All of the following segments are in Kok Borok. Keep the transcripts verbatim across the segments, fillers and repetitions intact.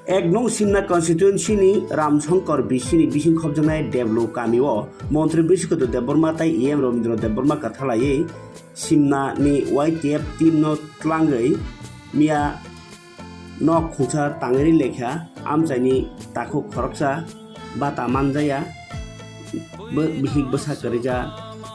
Ek nong Simna constituency ni Ramsongkor B C ni bising khobjaknai Deblo kami o Montri Bishwakanta Debbarma tai E M Rabindra Debbarma kwthalaiwi Simna ni Y T F team no tlangwi miya nok khungsa tangwi lekha amchaini takhuk khoroksa bata manjaya bihik bwsa kwrwija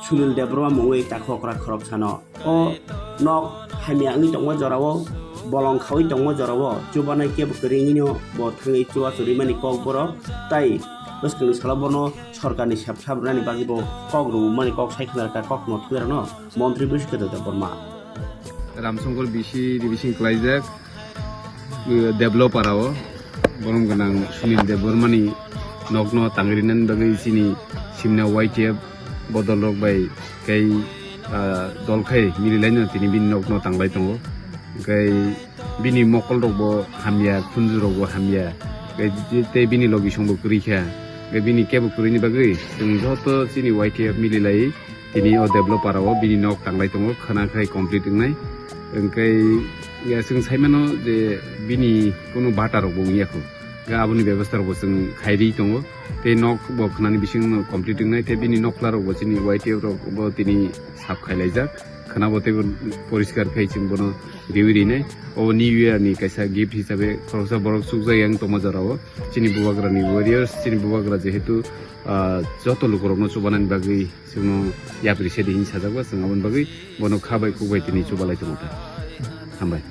Sunil Debbarma mungwi takhuk okra khoroksano. O nok hamya wngwi tongma jorao, bolong khawi tongma jorao, chubanai kebo kwrwi wngwino bo thangwi chuba churimani kok borok, tai bwskangni salo bono sorkarni sep sabrani bagwi bo kok rwmani kok sai khna rwkha, kokno thwirano Montri Bishwakanta Debbarma. Ramsongkor B C ni bising klaijak, eh, Deblo parao borom gwnang Sunil Debbarmani nokno tangrinani bagwi chini Simna Y T F bodol rok bai kai, ah, dol khai mililaino tini bini nokno tanglai tongo. Kai bini mokol rok bo hamya, khunju rok bo hamya. Kai tei bini logi song bo kwrwi kha. Kai bini kebo kwrwini bagwi chwng joto chini Y T F mililai tini o Deblo parao bini nok tanglai tongo, khwna khai complete wngnai. Hwnkhe ya chwng saimano je bini kunu bata rok bo wngya kho. Ga aboni bebostha rok bo chwng khairi tongo. Tei nok bo khwnani bising no complete wngnai, tei bini nokla rok bo chini Y T F rok bo tini sap khailaijak. Khwna bo teibo poriskar khai chwng bono riwi rinai. O New Year ni kaisa gift hisabe khoroksa borok chukjak yang tongma jorao. Chini bubagra ni warriors, chini bubagra jehetu, ah, joto lukurokno chubanani bagwi chwngno yapri sedi hin sajak ba, chwng aboni bagwi bono kha bai kuk bai tini chubalai tongo ta. Hambai.